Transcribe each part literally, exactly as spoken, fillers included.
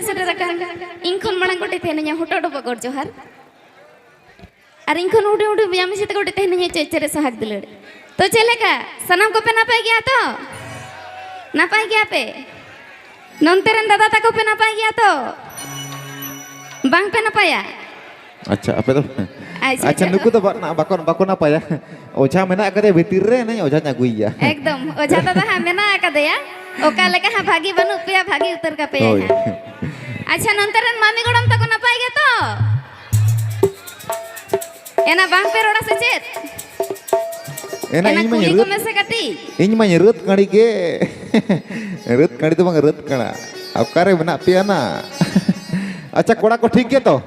ᱥᱮᱴᱮᱨ ᱟᱠᱟᱱ, ᱤᱧ ᱠᱷᱚᱱ ᱢᱟᱲᱟᱝ ᱠᱚᱴᱷᱮ ᱛᱟᱦᱮᱱᱤᱧᱟ ᱦᱚᱴᱚᱜ ᱰᱚᱵᱚᱜ ᱜᱚᱰ ᱡᱚᱦᱟᱨ᱾ ᱟᱨ ᱤᱧ ᱠᱷᱚᱱ ᱦᱩᱰᱤᱧ ᱦᱩᱰᱤᱧ ᱵᱚᱭᱦᱟ ᱢᱤᱥᱤ ᱛᱟᱠᱚ ᱠᱚᱴᱷᱮ ᱛᱟᱦᱮᱱᱤᱧᱟ ᱪᱮᱫ ᱪᱮᱨᱮᱡ ᱥᱟᱦᱟᱜ ᱫᱩᱞᱟᱹᱲ᱾ ᱛᱚ ᱪᱮᱫ ᱞᱮᱠᱟ? ᱥᱟᱱᱟᱢ ᱠᱚᱯᱮ ᱱᱟᱯᱟᱭ ᱜᱮᱭᱟ ᱛᱚ? ᱱᱟᱯᱟᱭ ᱜᱮᱭᱟ ᱯᱮ? ᱱᱚᱱᱛᱮ ᱨᱮᱱ ᱫᱟᱫᱟ ᱛᱟᱠᱚ ᱯᱮ ᱱᱟᱯᱟᱭ ᱜᱮᱭᱟ ᱛᱚ? ᱵᱟᱝ ᱯᱮ ᱱᱟᱯᱟᱭᱟ? ᱟᱪᱪᱷᱟ, ᱟᱯᱮ ᱫᱚ? ᱟᱪᱪᱷᱟ, ᱟᱪᱪᱷᱟ, ᱟᱪᱪᱷᱟ᱾ ᱱᱩᱠᱩ ᱫᱚ ᱵᱟ-, ᱵᱟᱠᱚ, ᱵᱟᱠᱚ ᱱᱟᱯᱟᱭᱟ᱾ ᱚᱡᱷᱟ ᱢᱮᱱᱟᱜ ᱟᱠᱟᱫᱮᱭᱟ ᱵᱷᱤᱛᱤᱨ ᱨᱮ, ᱱᱮ ᱚᱡᱷᱟᱧ ᱟᱹᱜᱩᱭᱮᱭᱟ᱾ ᱮᱠᱫᱚᱢ, ᱚᱡᱷᱟ ᱫᱟᱫᱟ ᱦᱟᱸᱜ ᱢᱮᱱᱟᱜ ᱟᱠᱟᱫᱮᱭᱟ᱾ ᱚᱠᱟ ᱞᱮᱠᱟ ᱦᱟᱸᱜ ᱵᱷᱟᱹᱜᱤ ᱵᱟᱹᱱᱩᱜ ᱯᱮᱭᱟ, ᱵᱷᱟᱹᱜᱤ ᱩᱛᱟᱹᱨ ᱠᱟᱯᱮᱭᱟᱭ ᱦᱳᱭ᱾ ᱦᱟᱸᱜ᱾ ᱟᱪᱪᱷᱟ, ᱱᱚᱱᱛᱮ ᱨᱮᱱ ᱢᱟᱢᱤ ᱜᱚᱲᱚᱢ ᱛᱟᱠᱚ ᱱᱟᱯᱟᱭ ᱜᱮᱛᱚ? ᱮᱱᱟ ᱵᱟᱝ ᱯᱮ ᱨᱚᱲᱟ ᱥᱮ ᱪᱮᱫ? ᱮᱱᱟ ᱮᱱᱟ ᱤᱧ ᱢᱟᱧ ᱠᱩᱞᱤ ᱨᱟᱹᱛ, ᱠᱚᱢᱮ ᱥᱮ ᱠᱟᱹᱴᱤᱡ᱾ ᱤᱧ ᱢᱟᱧ ᱨᱟᱹᱛ ᱠᱟᱹᱲᱤ ᱜᱮ᱾ ᱨᱟᱹᱛ ᱠᱟᱹᱲᱤ ᱫᱚ ᱵᱟᱝ, ᱨᱟᱹᱛ ᱠᱟᱲᱟ᱾ ᱚᱠᱟᱨᱮ ᱢᱮᱱᱟᱜ ᱯᱮᱭᱟ ᱱᱟ? ᱟᱪᱪᱷᱟ, ᱠᱚᱲᱟ ᱠᱚ ᱴᱷᱤᱠ ᱜᱮᱭᱟ ᱛᱚ?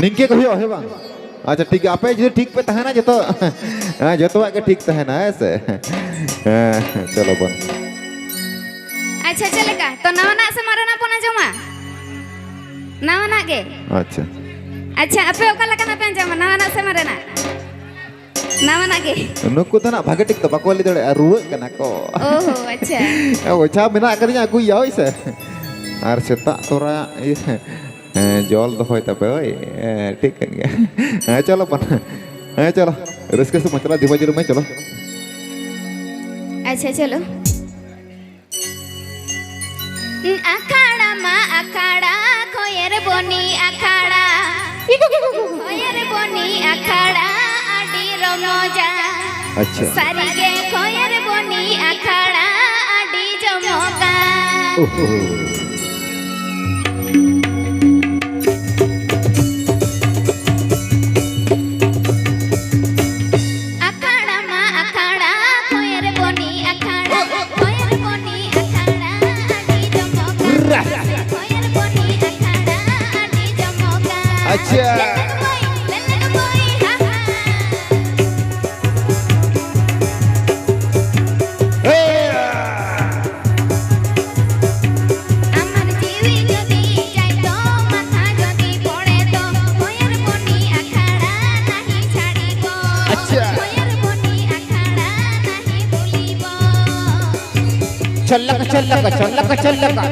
ᱱᱤᱝᱠᱟᱹ ᱠᱚ ᱦᱩᱭᱩᱜᱼᱟ, ᱦᱮᱸ ᱵᱟᱝ? ᱟᱪᱪᱷᱟ, ᱴᱷᱤᱠ ᱜᱮᱭᱟ᱾ ᱟᱯᱮ ᱡᱩᱫᱤ ᱴᱷᱤᱠ ᱯᱮ ᱛᱟᱦᱮᱱᱟ, ᱡᱚᱛᱚ, ᱦᱮᱸ, ᱡᱚᱛᱚᱣᱟᱜ ᱜᱮ ᱴᱷᱤᱠ ᱛᱟᱦᱮᱱᱟ, ᱦᱮᱸ ᱥᱮ? ᱦᱮᱸ, ᱪᱚᱞᱚ ᱵᱚᱱ᱾ ᱟᱪᱪᱷᱟ, ᱪᱮᱫ ᱞᱮᱠᱟ? ᱛᱚ, ᱱᱟᱣᱟᱱᱟᱜ ᱥᱮ ᱢᱟᱨᱮᱱᱟᱜ ᱵᱚᱱ ᱟᱸᱡᱚᱢᱟ? ᱱᱟᱣᱟᱱᱟᱜ ᱜᱮ᱾ ᱟᱪᱪᱷᱟ᱾ ᱟᱪᱪᱷᱟ, ᱟᱯᱮ ᱚᱠᱟ ᱞᱮᱠᱟᱱᱟᱜ ᱯᱮ ᱟᱸᱡᱚᱢᱟ, ᱱᱟᱣᱟᱱᱟᱜ ᱥᱮ ᱢᱟᱨᱮᱱᱟᱜ? ᱱᱟᱣᱟᱱᱟᱜ ᱜᱮ᱾ ᱱᱩᱠᱩ ᱫᱚ ᱱᱟᱜ ᱵᱷᱟᱜᱮ ᱴᱷᱤᱠ ᱫᱚ ᱵᱟᱠᱚ ᱞᱟᱹᱭ ᱫᱟᱲᱮᱭᱟᱜᱼᱟ, ᱨᱩᱣᱟᱹᱜ ᱠᱟᱱᱟ ᱠᱚ᱾ ᱚ ᱦᱚ, ᱟᱪᱪᱷᱟ᱾ ᱚᱡᱷᱟ ᱢᱮᱱᱟᱜ ᱟᱠᱟᱫᱤᱧᱟ, ᱟᱹᱜᱩᱭᱮᱭᱟ, ᱦᱳᱭ ᱥᱮ᱾ ᱟᱨ ᱥᱮᱛᱟᱜ ᱛᱚᱨᱟ, ᱤᱭᱟᱹ, ᱦᱮᱸ, ᱡᱚᱞ ᱫᱚᱦᱚᱭ ᱛᱟᱯᱮ, ᱦᱳᱭ᱾ ᱦᱮᱸ, ᱴᱷᱤᱠ ᱠᱟᱱ ᱜᱮᱭᱟ᱾ ᱦᱮᱸ, ᱪᱚᱞᱚ ᱵᱚᱱ᱾ ᱦᱮᱸ, ᱪᱚᱞᱚ᱾ ᱨᱟᱹᱥᱠᱟᱹ ᱥᱮᱫ ᱵᱚᱱ ᱪᱟᱞᱟᱜᱼᱟ, ᱫᱤᱢᱟᱹ ᱡᱩᱞᱩ ᱢᱮ, ᱪᱚᱞᱚ᱾ ᱟᱪᱪᱷᱟ, ᱪᱚᱞᱚ᱾ ᱟᱠᱷᱟᱲᱟ ᱢᱟ ᱟᱠᱷᱟᱲᱟ, ᱠᱷᱚᱭᱮᱨ ᱵᱚᱱᱤ ᱟᱠᱷᱟᱲᱟ᱾ ᱠᱷᱚᱭᱮᱨ ᱵᱚᱱᱤ ᱟᱠᱷᱟᱲᱟ ᱟᱹᱰᱤ ᱨᱚᱢᱚᱡᱟ᱾ ᱟᱪᱪᱷᱟ᱾ ᱥᱟᱹᱨᱤᱜᱮ ᱠᱷᱚᱭᱮᱨ ᱵᱚᱱᱤ ᱟᱠᱷᱟᱲᱟ ᱟᱹᱰᱤ ᱡᱚᱢᱚᱠᱟ᱾ ᱳᱦᱳ᱾ ᱟᱠᱷᱟᱲᱟ ᱢᱟ ᱟᱠᱷᱟᱲᱟ, ᱠᱷᱚᱭᱮᱨ ᱵᱚᱱᱤ ᱟᱠᱷᱟᱲᱟ, ᱠᱷᱚᱭᱮᱨ ᱵᱚᱱᱤ ᱟᱠᱷᱟᱲᱟ, ᱟᱹᱰᱤ ᱡᱚᱢᱚᱠᱟ᱾ ᱠᱷᱚᱭᱮᱨ ᱵᱚᱱᱤ ᱟᱠᱷᱟᱲᱟ, ᱟᱹᱰᱤ ᱡᱚᱢᱚᱠᱟ᱾ ᱟᱪᱪᱷᱟ᱾ ᱞᱮᱞᱮᱠ ᱵᱚᱭ, ᱞᱮᱞᱮᱠ ᱵᱚᱭ, ᱦᱟ ᱦᱟ᱾ ᱦᱮᱭᱟ! ᱟᱢᱟᱨ ᱡᱤᱣᱤ ᱡᱩᱫᱤ ᱡᱟᱭ ᱫᱚ, ᱢᱟᱛᱷᱟ ᱡᱩᱫᱤ ᱯᱚᱲᱮ ᱫᱚ, ᱠᱷᱚᱭᱮᱨ ᱵᱚᱱᱤ ᱟᱠᱷᱟᱲᱟ ᱱᱟᱦᱤ ᱪᱷᱟᱲᱤᱵᱚ᱾ ᱟᱪᱪᱷᱟ᱾ ᱠᱷᱚᱭᱮᱨ ᱵᱚᱱᱤ ᱟᱠᱷᱟᱲᱟ ᱱᱟᱦᱤ ᱵᱷᱩᱞᱤᱵᱚ᱾ ᱪᱷᱚᱞᱞᱟᱠᱟ, ᱪᱷᱚᱞᱞᱟᱠᱟ, ᱪᱷᱚᱞᱞᱟᱠᱟ, ᱪᱷᱚᱞᱞᱟᱠᱟ᱾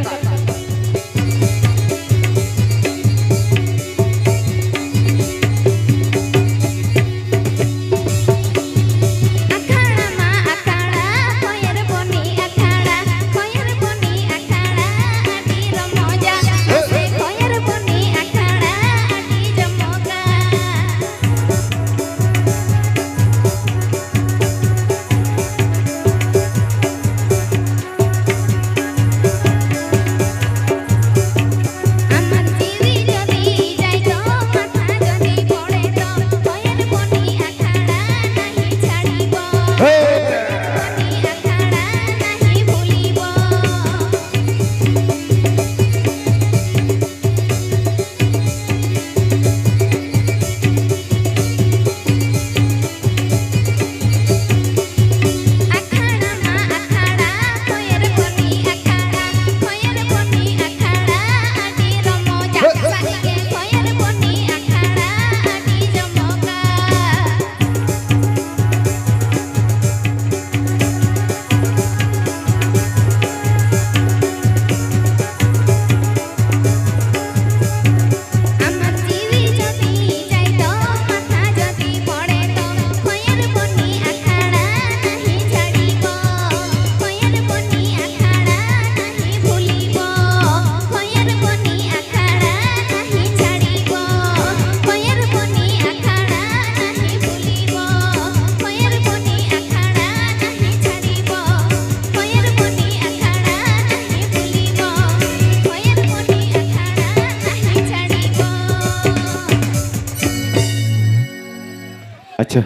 ᱟᱪᱪᱷᱟ᱾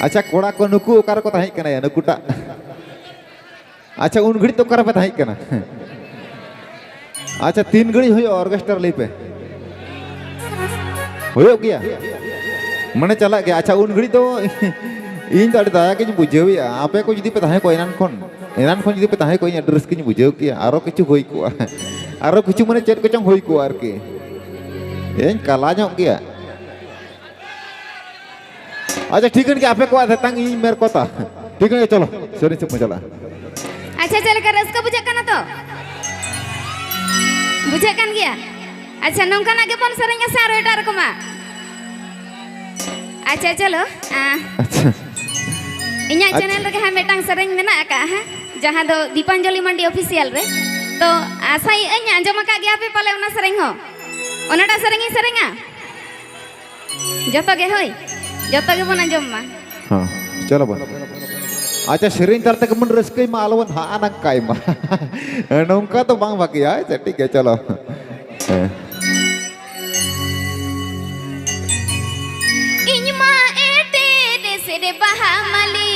ᱟᱪᱪᱷᱟ, ᱠᱚᱲᱟ ᱠᱚ ᱱᱩᱠᱩ ᱚᱠᱟ ᱨᱮᱠᱚ ᱛᱟᱦᱮᱸ ᱠᱟᱱᱟ ᱭᱟ, ᱱᱩᱠᱩᱴᱟᱜ? ᱟᱪᱪᱷᱟ, ᱩᱱ ᱜᱷᱟᱹᱲᱤᱡ ᱫᱚ ᱚᱠᱟ ᱨᱮᱯᱮ ᱛᱟᱦᱮᱸ ᱠᱟᱱᱟ? ᱟᱪᱪᱷᱟ, ᱛᱤᱱ ᱜᱷᱟᱹᱲᱤᱡ ᱦᱩᱭᱩᱜᱼᱟ orchestra, ᱞᱟᱹᱭ ᱯᱮ? ᱦᱩᱭᱩᱜ ᱜᱮᱭᱟ? ᱢᱟᱱᱮ ᱪᱟᱞᱟᱜ ᱜᱮᱭᱟ᱾ ᱟᱪᱪᱷᱟ, ᱩᱱ ᱜᱷᱟᱹᱲᱤᱡ ᱫᱚ ᱤᱧ ᱫᱚ ᱟᱹᱰᱤ ᱫᱟᱭᱟ ᱜᱤᱧ ᱵᱩᱡᱷᱟᱹᱣᱮᱫᱼᱟ᱾ ᱟᱯᱮ ᱠᱚ ᱡᱩᱫᱤ ᱯᱮ ᱛᱟᱦᱮᱸ ᱠᱚᱜᱼᱟ ᱮᱱᱟᱱ ᱠᱷᱚᱱ, ᱮᱱᱟᱱ ᱠᱷᱚᱱ ᱡᱩᱫᱤ ᱯᱮ ᱛᱟᱦᱮᱸ ᱠᱚᱜᱼᱟ, ᱤᱧ ᱟᱹᱰᱤ ᱨᱟᱹᱥᱠᱟᱹᱧ ᱵᱩᱡᱷᱟᱹᱣ ᱠᱮᱭᱟ᱾ ᱟᱨᱚ ᱠᱤᱪᱷᱩ ᱦᱩᱭ ᱠᱚᱜᱼᱟ᱾ ᱟᱨᱚ ᱠᱤᱪᱷᱩ ᱢᱟᱱᱮ ᱪᱮᱫ ᱠᱚᱪᱚᱝ ᱦᱩᱭ ᱠᱚᱜᱼᱟ ᱟᱨᱠᱤ᱾ ᱤᱧ ᱠᱟᱞᱟ ᱧᱚᱜ ᱜᱮᱭᱟ᱾ ᱟᱪᱪᱷᱟ, ᱴᱷᱤᱠᱟᱹᱱ ᱜᱮᱭᱟ, ᱟᱯᱮ ᱠᱚᱣᱟᱜ ᱛᱮᱛᱟᱝ ᱤᱧ ᱢᱮᱨ ᱠᱚᱛᱟ᱾ ᱴᱷᱤᱠᱟᱹᱱ ᱜᱮᱭᱟ, ᱪᱚᱞᱚ, ᱥᱮᱨᱮᱧ ᱥᱮᱫ ᱵᱚᱱ ᱪᱟᱞᱟᱜᱼᱟ᱾ ᱟᱪᱪᱷᱟ, ᱪᱮᱫ ᱞᱮᱠᱟ ᱨᱟᱹᱥᱠᱟᱹ ᱵᱩᱡᱷᱟᱹᱜ ᱠᱟᱱᱟ ᱛᱚ? ᱵᱩᱡᱷᱟᱹᱜ ᱠᱟᱱ ᱜᱮᱭᱟ? ᱟᱪᱪᱷᱟ, ᱱᱚᱝᱠᱟᱱᱟᱜ ᱜᱮᱵᱚᱱ ᱥᱮᱨᱮᱧᱟ ᱥᱮ ᱟᱨᱚ ᱮᱴᱟᱜ ᱨᱚᱠᱚᱢᱟᱜ? ᱟᱪᱪᱷᱟ, ᱪᱚᱞᱚ, ᱟ, ᱟᱪᱪᱷᱟ᱾ ᱤᱧᱟᱹᱜ ᱟᱪᱪᱷᱟ᱾ Channel ᱨᱮᱜᱮ ᱦᱟᱸᱜ ᱢᱤᱫᱴᱟᱝ ᱥᱮᱨᱮᱧ ᱢᱮᱱᱟᱜ ᱟᱠᱟᱫᱼᱟ ᱦᱟᱸᱜ, ᱡᱟᱦᱟᱸ ᱫᱚ ᱫᱤᱯᱟᱧᱡᱚᱞᱤ ᱢᱟᱱᱰᱤ Official ᱨᱮ᱾ ᱛᱚ, ᱟᱥᱟᱭᱮᱫ ᱟᱹᱧ ᱟᱸᱡᱚᱢ ᱟᱠᱟᱫ ᱜᱮᱭᱟ ᱯᱮ ᱯᱟᱞᱮ ᱚᱱᱟ ᱥᱮᱨᱮᱧ ᱦᱚᱸ᱾ ᱚᱱᱟᱴᱟᱜ ᱥᱮᱨᱮᱧ ᱤᱧ ᱥᱮᱨᱮᱧᱟ? ᱡᱚᱛᱚ ᱜᱮ ᱦᱳᱭ, ᱡᱚᱛᱚ ᱜᱮᱵᱚᱱ ᱟᱸᱡᱚᱢ ᱢᱟ᱾ ᱦᱚᱸ, ᱪᱚᱞᱚ ᱵᱚᱱ᱾ ᱟᱪᱪᱷᱟ, ᱥᱮᱨᱮᱧ ᱛᱟᱞᱟ ᱛᱮᱜᱮ ᱵᱚᱱ ᱨᱟᱹᱥᱠᱟᱹᱭ ᱢᱟ, ᱟᱞᱚ ᱵᱚᱱ ᱦᱟᱜ ᱱᱟᱝᱠᱟᱭ ᱢᱟ᱾ ᱱᱚᱝᱠᱟ ᱫᱚ ᱵᱟᱝ ᱵᱷᱟᱜᱮᱭᱟ᱾ ᱟᱪᱪᱷᱟ, ᱴᱷᱤᱠ ᱜᱮᱭᱟ, ᱪᱚᱞᱚ᱾ ᱦᱮᱸ᱾ ᱤᱧ ᱢᱟ ᱮᱴᱮᱫ ᱮᱥᱮᱫ ᱵᱟᱦᱟ ᱢᱟᱹᱞᱤ,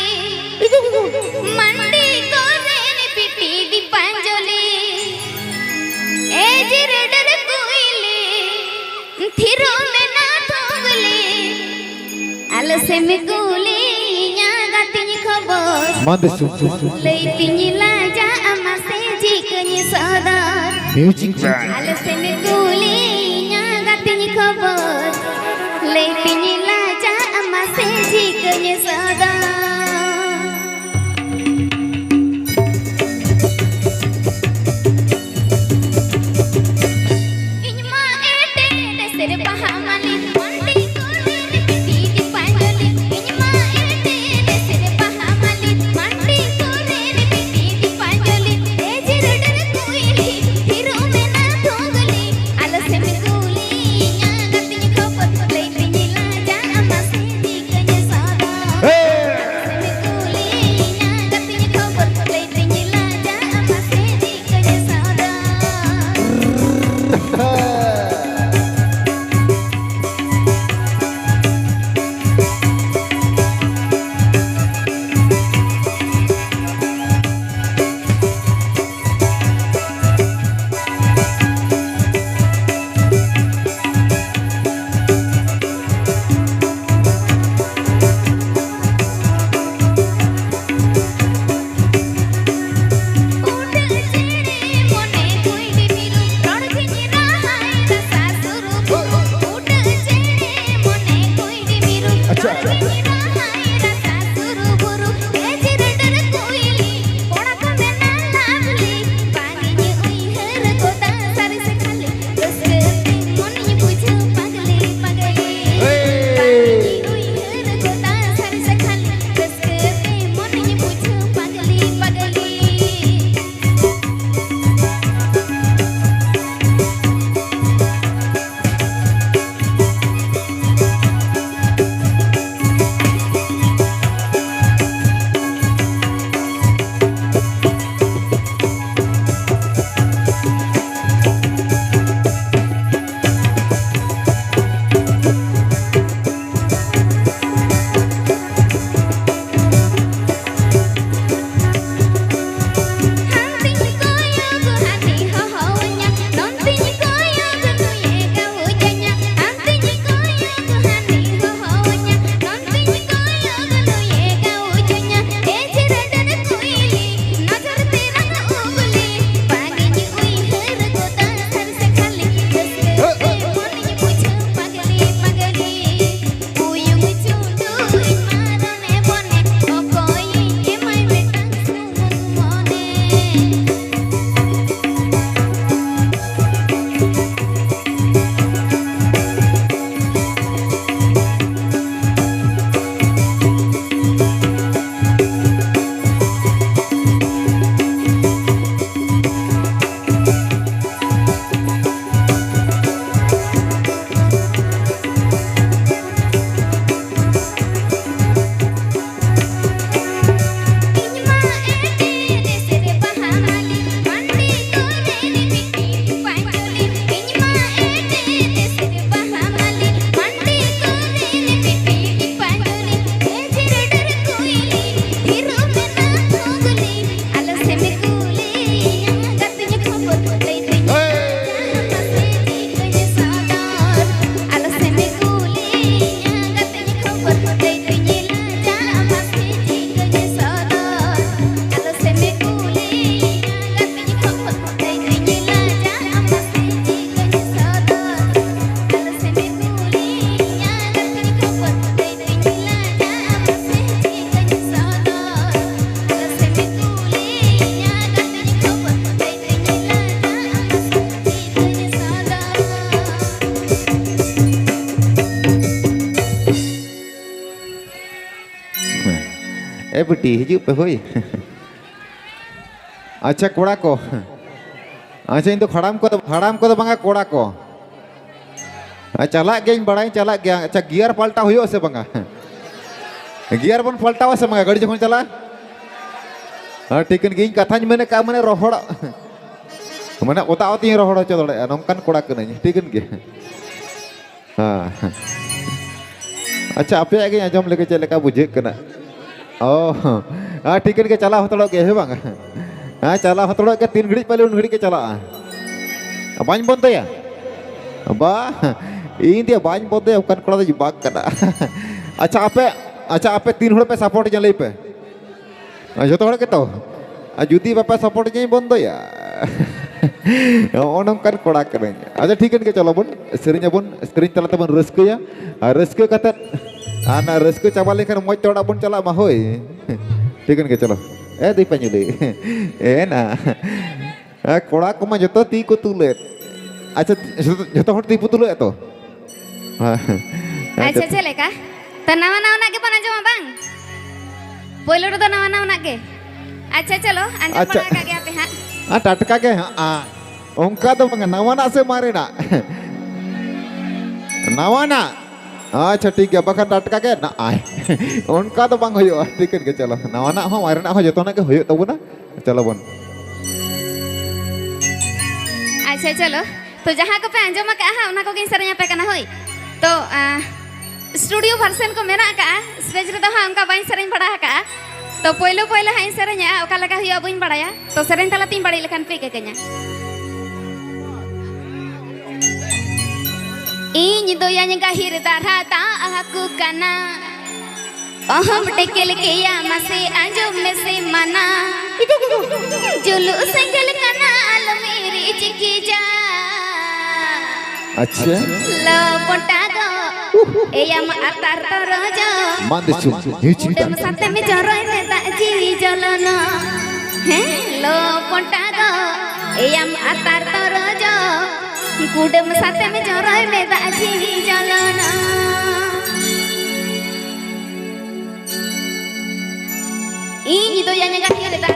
ᱢᱟᱱᱰᱤ ᱠᱚᱨᱮᱱ ᱯᱤᱯᱤ ᱫᱤᱯᱟᱧᱡᱚᱞᱤ, ᱮ ᱡᱤᱨᱟᱹᱰᱟᱹᱨ ᱠᱩᱭᱞᱤ, ᱛᱷᱤᱨᱚ ᱢᱮᱱᱟ ᱛᱷᱚᱜᱞᱤ, ᱟᱞᱚ ᱥᱮᱢ ᱠᱩᱞᱤᱧᱟ ᱜᱟᱛᱮᱧ ᱠᱷᱚᱵᱚᱨ᱾ ᱢᱟ ᱫᱤᱥᱚᱢ᱾ ᱞᱟᱹᱭ ᱛᱤᱧ ᱞᱟᱡᱟᱜ ᱢᱟᱥᱮ ᱡᱷᱤᱠᱟᱹᱧ ᱥᱚᱫᱚᱨ᱾ Music band᱾ ᱟᱞᱚ ᱥᱮᱢ ᱠᱩᱞᱤᱧᱟ ᱜᱟᱛᱮᱧ ᱠᱷᱚᱵᱚᱨ᱾ ᱞᱟᱹᱭ ᱛᱤᱧ ᱞᱟᱡᱟᱜ ᱢᱟᱥᱮ ᱡᱷᱤᱠᱟᱹᱧ ᱥᱚᱫᱚᱨ᱾ ᱤᱧ ᱢᱟ ᱮᱴᱮᱫ ᱮᱥᱮᱫ ᱵᱟᱦᱟ ᱢᱟᱹᱞᱤ, ᱢᱟᱱᱰᱤ ᱠᱚᱨᱮᱱ ᱯᱤᱯᱤ ᱫᱤᱯᱟᱧᱡᱚᱞᱤ᱾ ᱤᱧ ᱢᱟ ᱮᱴᱮᱫ ᱮᱥᱮᱫ ᱵᱟᱦᱟ ᱢᱟᱹᱞᱤ, ᱢᱟᱱᱰᱤ ᱠᱚᱨᱮᱱ ᱯᱤᱯᱤ ᱫᱤᱯᱟᱧᱡᱚᱞᱤ᱾ ᱮ ᱡᱤᱨᱟᱹᱰᱟᱹᱨ ᱠᱩᱭᱞᱤ, ᱛᱷᱤᱨᱚ ᱢᱮᱱᱟ ᱛᱷᱚᱜᱞᱤ, ᱟᱞᱚ ᱥᱮᱢ ᱠᱩᱞᱤᱧᱟ ᱜᱟᱛᱮᱧ ᱠᱷᱚᱵᱚᱨ, ᱞᱟᱹᱭ ᱛᱤᱧ ᱞᱟᱡᱟᱜ ᱢᱟᱥᱮ ᱡᱷᱤᱠᱟᱹᱧ ᱥᱚᱫᱚᱨ᱾ ᱵᱤᱴᱤ, ᱦᱤᱡᱩᱜ ᱯᱮ ᱦᱳᱭ᱾ ᱟᱪᱪᱷᱟ, ᱠᱚᱲᱟ ᱠᱚ᱾ ᱟᱪᱪᱷᱟ, ᱤᱧ ᱫᱚ ᱦᱟᱲᱟᱢ ᱠᱚᱫᱚ, ᱦᱟᱲᱟᱢ ᱠᱚᱫᱚ ᱵᱟᱝᱟ, ᱠᱚᱲᱟ ᱠᱚ᱾ ᱟᱨ ᱪᱟᱞᱟᱜ ᱜᱤᱭᱟᱹᱧ, ᱵᱟᱲᱟᱭ ᱪᱟᱞᱟᱜ ᱜᱮᱭᱟ᱾ ᱟᱪᱪᱷᱟ, ᱜᱤᱭᱟᱨ ᱯᱟᱞᱴᱟᱣ ᱦᱩᱭᱩᱜᱼᱟ ᱥᱮ ᱵᱟᱝᱟ? ᱜᱤᱭᱟᱨ ᱵᱚᱱ ᱯᱟᱞᱴᱟᱣᱟ ᱥᱮ ᱵᱟᱝᱟ ᱜᱟᱹᱰᱤ ᱡᱚᱠᱷᱚᱱ ᱪᱟᱞᱟᱜᱼᱟ? ᱦᱮᱸ, ᱴᱷᱤᱠᱟᱹᱱ ᱜᱮ᱾ ᱤᱧ ᱠᱟᱛᱷᱟᱧ ᱢᱮᱱ ᱠᱟᱜᱼᱟ, ᱢᱟᱱᱮ ᱨᱚᱦᱚᱲ, ᱢᱟᱱᱮ ᱚᱛᱟ ᱚᱛᱤᱧ ᱨᱚᱦᱚᱲ ᱦᱚᱪᱚ ᱫᱟᱲᱮᱭᱟᱜᱼᱟ, ᱱᱚᱝᱠᱟᱱ ᱠᱚᱲᱟ ᱠᱟᱹᱱᱟᱹᱧ᱾ ᱴᱷᱤᱠᱟᱹᱱ ᱜᱮ᱾ ᱦᱮᱸ᱾ ᱟᱪᱪᱷᱟ, ᱟᱯᱮᱭᱟᱜ ᱜᱤᱧ ᱟᱸᱡᱚᱢ ᱞᱮᱜᱮ ᱪᱮᱫ ᱞᱮᱠᱟ ᱵᱩᱡᱷᱟᱹᱜ ᱠᱟᱱᱟ᱾ ᱚ, ᱦᱮᱸ, ᱴᱷᱤᱠᱟᱹᱱ ᱜᱮ, ᱪᱟᱞᱟᱣ ᱦᱟᱛᱟᱲᱚᱜ ᱜᱮ, ᱦᱮᱸ ᱵᱟᱝ? ᱦᱮᱸ, ᱪᱟᱞᱟᱣ ᱦᱟᱛᱟᱲᱚᱜ ᱜᱮ, ᱛᱤᱱ ᱜᱷᱟᱹᱲᱤᱡ ᱯᱟᱞᱮ ᱩᱱ ᱜᱷᱟᱹᱲᱤᱡ ᱜᱮ ᱪᱟᱞᱟᱜᱼᱟ᱾ ᱵᱟᱹᱧ ᱵᱚᱱᱫᱚᱭᱟ? ᱵᱟ, ᱤᱧ ᱫᱚ ᱵᱟᱹᱧ ᱵᱚᱱᱫᱚᱭᱟ, ᱚᱱᱠᱟᱱ ᱠᱚᱲᱟ ᱫᱚ ᱵᱟᱝ ᱠᱟᱱᱟ᱾ ᱟᱪᱪᱷᱟ, ᱟᱯᱮ, ᱟᱪᱪᱷᱟ, ᱟᱯᱮ ᱛᱤᱱ ᱦᱚᱲ ᱯᱮ ᱥᱟᱯᱳᱨᱴ ᱤᱧᱟ, ᱞᱟᱹᱭ ᱯᱮ? ᱟᱨ ᱡᱚᱛᱚ ᱦᱚᱲ ᱜᱮᱛᱚ? ᱟᱨ ᱡᱩᱫᱤ ᱵᱟᱯᱮ ᱥᱟᱯᱳᱨᱴ ᱤᱧᱟᱹᱧ ᱵᱚᱱᱫᱚᱭᱟ᱾ ᱱᱚᱜᱼᱚ ᱱᱚᱝᱠᱟᱱ ᱠᱚᱲᱟ ᱠᱟᱹᱱᱟᱹᱧ᱾ ᱟᱪᱪᱷᱟ, ᱴᱷᱤᱠᱟᱹᱱ ᱜᱮ, ᱪᱚᱞᱚ ᱵᱚᱱ ᱥᱮᱨᱮᱧ ᱟᱵᱚᱱ, ᱥᱮᱨᱮᱧ ᱛᱟᱞᱟ ᱛᱮᱵᱚᱱ ᱨᱟᱹᱥᱠᱟᱹᱭᱟ᱾ ᱟᱨ ᱨᱟᱹᱥᱠᱟᱹ ᱠᱟᱛᱮᱫ, ᱟᱨ ᱚᱱᱟ ᱨᱟᱹᱥᱠᱟᱹ ᱪᱟᱵᱟ ᱞᱮᱱᱠᱷᱟᱱ ᱢᱚᱡᱽ ᱛᱮ ᱚᱲᱟᱜ ᱵᱚᱱ ᱪᱟᱞᱟᱜ ᱢᱟ, ᱦᱳᱭ᱾ ᱴᱷᱤᱠᱟᱹᱱ ᱜᱮ, ᱪᱚᱞᱚ᱾ ᱮ ᱫᱤᱯᱟ ᱧᱩᱞᱤ᱾ ᱮ ᱱᱟ᱾ ᱦᱮᱸ, ᱠᱚᱲᱟ ᱠᱚᱢᱟ ᱡᱚᱛᱚ ᱛᱤ ᱠᱚ ᱛᱩᱞᱮᱫ᱾ ᱟᱪᱪᱷᱟ, ᱡᱚᱛᱚ, ᱡᱚᱛᱚ ᱦᱚᱲ ᱛᱤ ᱯᱮ ᱛᱩᱞᱮᱫ ᱛᱚ? ᱦᱮᱸ, ᱦᱮᱸ᱾ ᱟᱪᱪᱷᱟ, ᱪᱮᱫ ᱞᱮᱠᱟ? ᱛᱚ, ᱱᱟᱣᱟ ᱱᱟᱣᱟᱱᱟᱜ ᱜᱮᱵᱚᱱ ᱟᱸᱡᱚᱢᱟ, ᱵᱟᱝ? ᱯᱳᱭᱞᱳ ᱨᱮᱫᱚ ᱱᱟᱣᱟ ᱱᱟᱣᱟᱱᱟᱜ ᱜᱮ᱾ ᱟᱪᱪᱷᱟ, ᱪᱚᱞᱚ, ᱟᱸᱡᱚᱢ ᱟᱪᱪᱷᱟ᱾ ᱵᱟᱲᱟ ᱟᱠᱟᱫ ᱜᱮᱭᱟ ᱯᱮ ᱦᱟᱸᱜ᱾ ᱟᱨ ᱴᱟᱴᱠᱟ ᱜᱮ ᱦᱟᱸᱜ, ᱟ, ᱚᱱᱠᱟ ᱫᱚ ᱵᱟᱝᱟ, ᱱᱟᱣᱟᱱᱟᱜ ᱥᱮ ᱢᱟᱨᱮᱱᱟᱜ? ᱱᱟᱣᱟᱱᱟᱜ᱾ ᱟᱪᱪᱷᱟ, ᱴᱷᱤᱠ ᱜᱮᱭᱟ, ᱵᱟᱠᱷᱟᱱ ᱴᱟᱴᱠᱟ ᱜᱮ ᱱᱟᱜᱼᱟᱭ᱾ ᱚᱱᱠᱟ ᱫᱚ ᱵᱟᱝ ᱦᱩᱭᱩᱜᱼᱟ, ᱴᱷᱤᱠᱟᱹᱱ ᱜᱮ, ᱪᱚᱞᱚ᱾ ᱱᱟᱣᱟᱱᱟᱜ ᱦᱚᱸ ᱢᱟᱨᱮᱱᱟᱜ ᱦᱚᱸ ᱡᱚᱛᱚᱱᱟᱜ ᱜᱮ ᱦᱩᱭᱩᱜ ᱛᱟᱵᱚᱱᱟ᱾ ᱪᱚᱞᱚ ᱵᱚᱱ᱾ ᱟᱪᱪᱷᱟ, ᱪᱚᱞᱚ᱾ ᱛᱚ, ᱡᱟᱦᱟᱸ ᱠᱚᱯᱮ ᱟᱸᱡᱚᱢ ᱟᱠᱟᱫᱼᱟ ᱦᱟᱸᱜ, ᱚᱱᱟ ᱠᱚᱜᱮᱧ ᱥᱮᱨᱮᱧ ᱟᱯᱮ ᱠᱟᱱᱟ, ᱦᱳᱭ? ᱛᱚ, ᱟ, ᱥᱴᱩᱰᱤᱭᱳ ᱵᱷᱟᱨᱥᱮᱱ ᱠᱚ ᱢᱮᱱᱟᱜ ᱟᱠᱟᱫᱼᱟ, ᱥᱴᱮᱡᱽ ᱨᱮᱫᱚ ᱦᱟᱸᱜ ᱚᱱᱠᱟ ᱵᱟᱹᱧ ᱥᱮᱨᱮᱧ ᱵᱟᱲᱟ ᱟᱠᱟᱫᱼᱟ᱾ ᱛᱚ, ᱯᱳᱭᱞᱳ ᱯᱳᱭᱞᱳ ᱦᱟᱸᱜ ᱤᱧ ᱥᱮᱨᱮᱧᱟ, ᱚᱠᱟ ᱞᱮᱠᱟ ᱦᱩᱭᱩᱜᱼᱟ ᱵᱟᱹᱧ ᱵᱟᱲᱟᱭᱟ᱾ ᱛᱚ, ᱥᱮᱨᱮᱧ ᱛᱟᱞᱟᱛᱤᱧ ᱵᱟᱹᱲᱤᱡ ᱞᱮᱠᱷᱟᱱ ᱯᱮ ᱤᱠᱟᱹ ᱠᱟᱹᱧᱟ᱾ ᱤᱧ ᱫᱚᱭᱟᱧ ᱜᱟᱹᱦᱤᱨ ᱫᱷᱟᱨᱟ ᱫᱟᱜ ᱦᱟᱹᱠᱩ ᱠᱟᱱᱟ, ᱚᱦᱚᱢ ᱴᱮᱠᱮᱞ ᱠᱮᱭᱟ ᱢᱟᱥᱮ ᱟᱸᱡᱚᱢ ᱢᱮᱥᱮ ᱢᱟᱱᱟ᱾ ᱡᱩᱞᱩᱜ ᱥᱮᱸᱜᱮᱞ ᱠᱟᱱᱟ ᱟᱞᱚᱢ ᱤᱨᱤᱡ ᱠᱮᱡᱟ᱾ ᱟᱪᱪᱷᱟ᱾ ᱞᱚ ᱯᱚᱴᱟ ᱜᱚ, ᱮᱭᱟᱢ ᱟᱛᱟᱨ ᱛᱚᱨᱚᱡᱚ᱾ ᱢᱟᱱ ᱫᱤᱥᱚᱢ, ᱦᱤᱡᱩᱜ ᱩᱰᱟᱹᱢ ᱠᱟᱱ᱾ ᱥᱟᱛᱮᱢ ᱡᱚᱨᱚᱭ ᱢᱮ ᱫᱟᱜ ᱡᱤᱣᱤ ᱡᱚᱞᱚᱱᱚ᱾ ᱦᱮᱸ, ᱞᱚ ᱯᱚᱴᱟ ᱜᱚ, ᱮᱭᱟᱢ ᱟᱛᱟᱨ ᱛᱚᱨᱚᱡᱚ᱾ ᱠᱩᱰᱟᱹᱢ ᱥᱟᱛᱮᱢ ᱡᱚᱨᱚᱭ ᱢᱮ ᱫᱟᱜ ᱡᱤᱣᱤ ᱡᱚᱞᱚᱱᱚ᱾ ᱤᱧ ᱫᱚ ᱭᱟ ᱧᱮᱸᱜᱟ ᱧᱮᱞ ᱞᱮᱫᱟ᱾